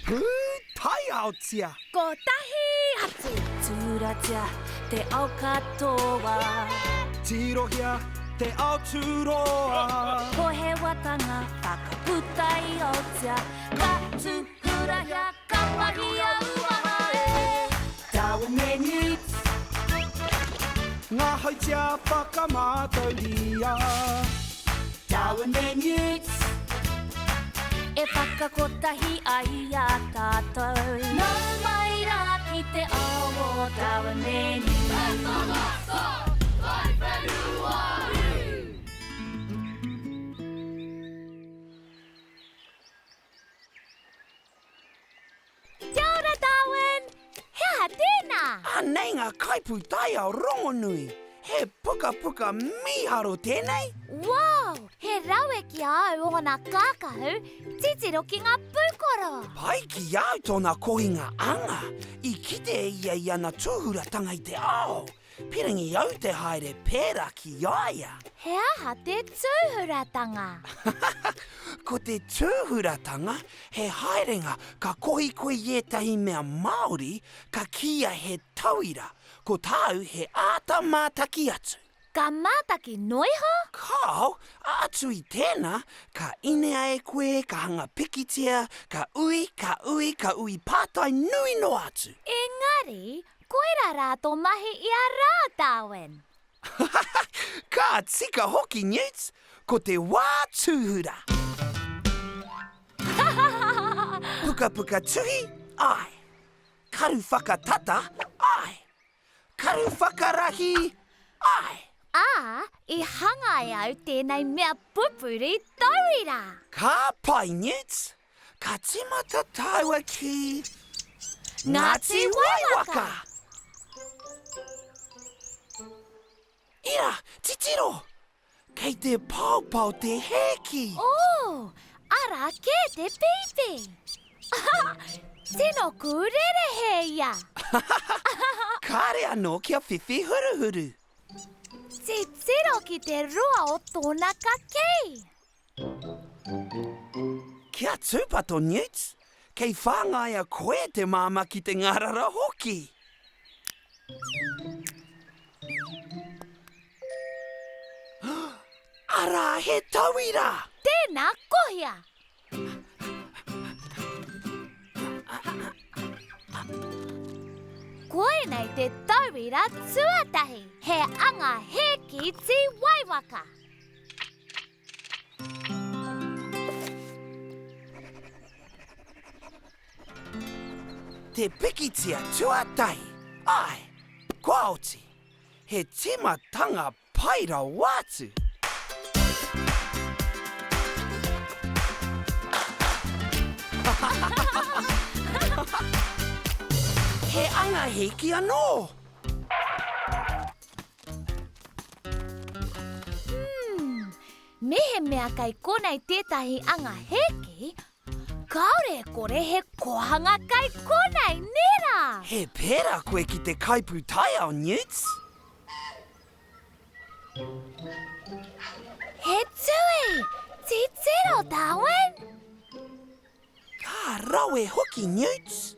Pūtaiaotia! Kotahi atu! Tūratia te ao katoa. Tirohia te ao tūroa. Pohewatanga whakaputa i Aotea. Ka tūhurahia, ka mahia uaha e. Darwin me Newts. Ngā hautia whakamātauria. Darwin me Newts. E whakakotahi ai i a tātou. Nau mai rā ki te ao o Darwin me Newts. Kia ora, Darwin! He aha tēnā? Anei ngā kaipūtaiao rongonui! He pukapuka mīharo tēnei! Wow! He rawe ki a au ōna kākahu, titiro ki ngā pūkoro! Pai ki a au tōna kohinga anga! I kite ia i ana tūhuratanga i te ao! Pirangi au te haere pērā ki a ia. He aha te tūhuratanga? Ko te tūhuratanga, he haerenga ka kohi koe i ētahi mea Māori, ka kīia he tauira, ko tāu he āta mātaki atu. Ka mātaki noa iho? Kāo, atu i tēnā, ka inea e koe, ka hanga pikitia, ka ui, ka ui, ka ui pātai nui noa atu. Engari, Koira rā tō mahi i a rā, Darwin. Ka tika hoki, Newt! Ko te wā tūhura! Pukapuka tuhi, āe. Karu whakatata, āe. Karu whakarahi, āe. Ā, i hanga e au tēnei mea pupuri tauira. Ka pai, Newt! Ka tīmata tāua ki Ngāti Waiwaka! Ira, titiro! Kei te paopao te hēki! Oh, arā kē te pīpī! Tino kūrerehe ia! Kāre anō kia whiwhi huruhuru! Titiro ki te roa o tōna kakī! Kia tūpato, Newt! Kei whāngaia koe te māmā ki te ngārara hoki! Arā, he tauira! Tēnā kohia! Koinei te tauira tuatahi, he anga hēki tīwaiwaka! Te pikitia tuatahi! Āe, kua oti! He tīmatanga pai rawa atu! He anga hiki anō! Hmm, mehemea kei konei tētahi anga hēki, kāore e kore he kōhanga kei konei, nē rā? He pērā koe ki te kaipūtaiao, Newts? He tui! Titiro, Darwin! Ka rawe hoki, Newts!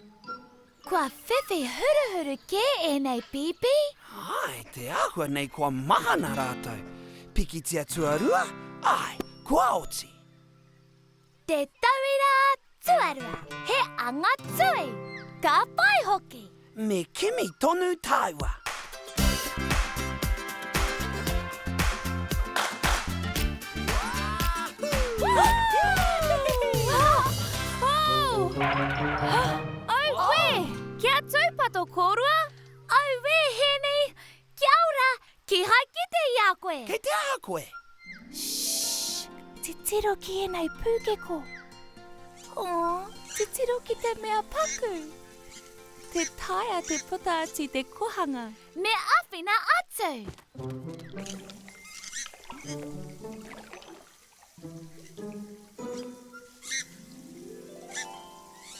Kua whiwhi huruhuru kē ēnei pīpī. Āe, te āhua nei kua mahana rātou. Pikitia tuarua, āe, kua oti. Te tauira tuarua, he anga tui. Ka pai hoki. Me kimi tonu tāua. Auē! Kia tūpato kōrua! Auē, Hēni! Kia ora! Kīhai kite i a koe! Kei te aha koe? Shh! Titiro ki ēnei pūkeko. Oh, titiro ki te mea paku. Tē taea te puta atu i te kohanga. Me āwhina atu!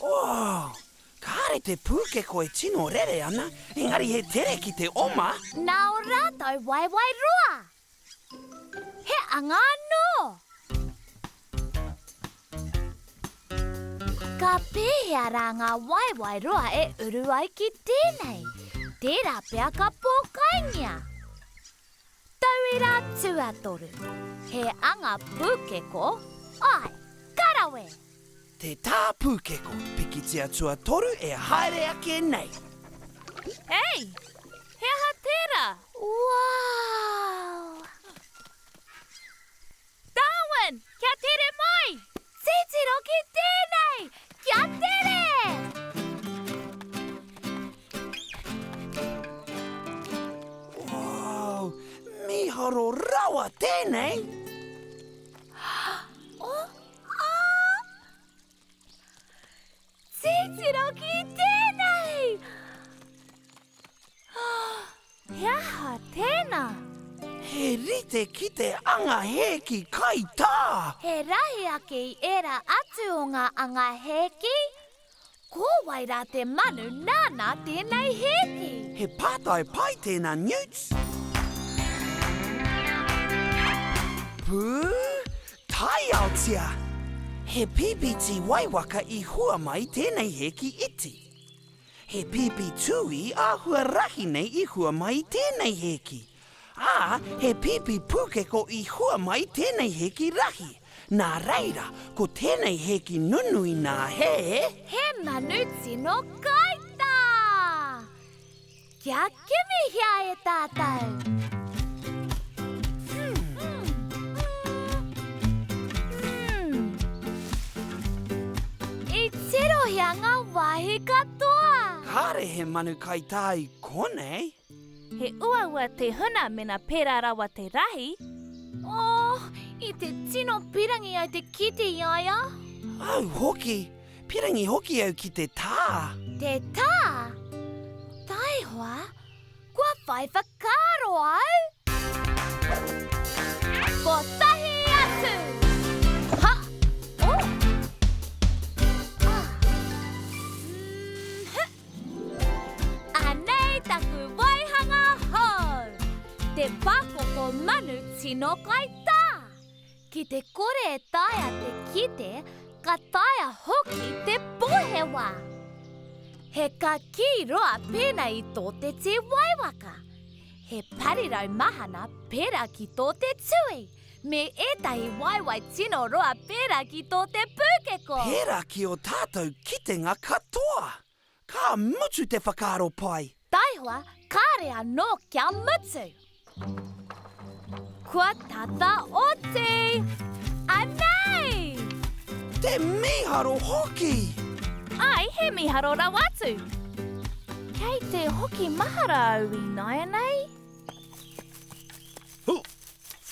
Oh, kāre te pūkeko e tino rere ana, engari he tere ki te oma. Nā ō rātou waewae roa! He anga anō! Ka. Ka pēhea rā ngā waewae roa e uru ai ki tēnei? Tērā pea ka pōkaingia. Tauira tuatoru, He anga pūkeko, āe, ka rawe! Te tā pūkeko, pikitia tuatoru e haere ake nei. Hei! He aha tērā? Wow! Darwin, kia tere mai! Titiro ki tēnei! Kia tere! Wow! Mīharo rawa tēnei! Oh, ah! Titiro ki tēnei! He aha tēnā? He rite ki te anga hēki kaitā! He rahi ake i ērā atu o ngā anga hēki. Ko wai rā te manu nāna tēnei hēki? He pātai pai tēnā, Newts! Pū, taiaotia! He pīpīti waiwaka i hua mai tēnei hēki iti. He pīpī tūī āhua rahi nei i hua mai i tēnei hēki. Ā, he pīpī pūkeko i hua mai i tēnei hēki rahi. Nā reira, ko tēnei hēki nunui nā he. He manu tino kaitā! Kia kimihia e tātou! I tirohia ngā wāhi katoa! Kāre he manu kaitā i konei. He uaua te huna mena pērā rawa te rahi. Oh, i te tino pirangi au te kite i a ia. Au hoki! Pirangi hoki au ki te tā. Te tā? Taihoa, kua whai whakaaro au! Kotahi atu! Ha! Oh! Ah! Mm-hmm. Anei taku waihanga hou! Te pakoko manu tino kaitā! Ki te kore e taea te kite, ka taea hoki te pohewa. He kakī roa pēnā i tō te tīwaiwaka. He parirau mahana pērā ki tō te tui, me ētahi waewae tino roa pērā ki tō te pūkeko. Pērā ki ō tātou kitenga katoa. Ka mutu te whakaaro pai. Taihoa, kāre anō kia mutu. Kua tata oti! Anei! Te mīharo hoki! Ai, he mīharo rawa atu! Kei te hoki mahara au ināianei. Hu!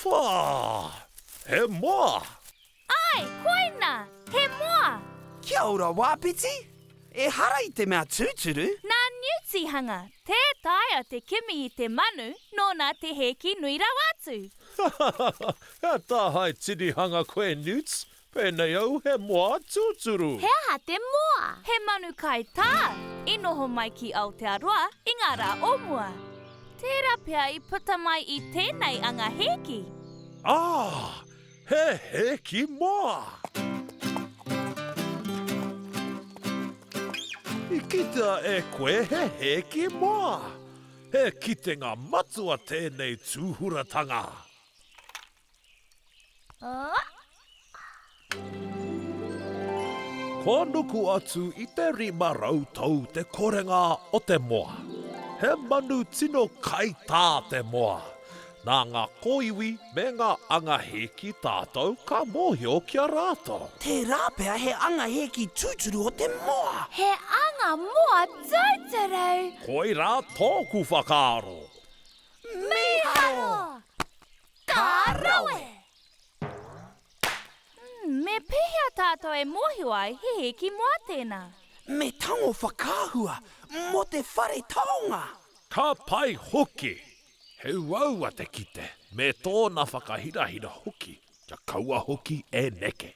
Whā! He moa! Āe, koina! He moa! Kia ora, Wāpiti! Ehara i te mea tūturu! Nā Newt i hanga, tē taea te kimi i te manu nōna te hēki nui rawa atu. Ha ha! He tāhae tinihanga koe, Newt. Pēnei au, he moa tūturu! He aha te moa? He manu kaitā i noho mai ki Aotearoa i ngā rā o mua. Tērā pea i puta mai i tēnei anga hēki. Ah! He hēki moa! I kitea e koe he hēki moa? He kitenga matua tēnei tūhuratanga. Kua nuku atu i te 500 tau te korenga o te moa. He manu tino kaitā te moa. Nā ngā kōiwi me ngā anga hēki tātou ka mōhio ki a rātou. Tērā pea he anga hēki tūturu o te moa. He anga moa tūturu! Koirā tōku whakaaro. Mīharo! Ka rawe! Me pēhea tātou e mōhio ai he hēki moa tēnā? Me tango whakaahua mō te whare taonga! Ka pai hoki! He uaua te kite, me tōna whakahirahira hoki, kia kaua hoki e neke.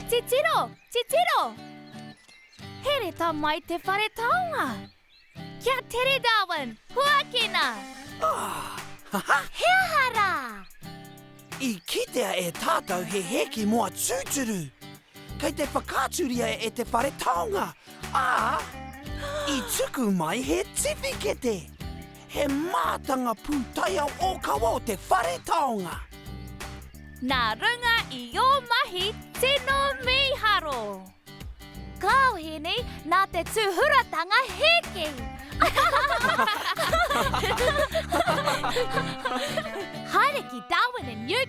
Titiro! Titiro! He reta mai te whare taonga! Kia tere, Darwin! Huakina! Ah! Ha ha! He aha rā? I kitea e tātou he hēki moa tūturu. Kei te whakaaturia e te whare taonga, ā, i tuku mai he tiwhikete. He mātanga pūtaiao ōkawa o te whare taonga. Nā runga i ō mahi tino mīharo! Kāo Hēni, nā te tūhuratanga hēki! Haere ki Darwin and New.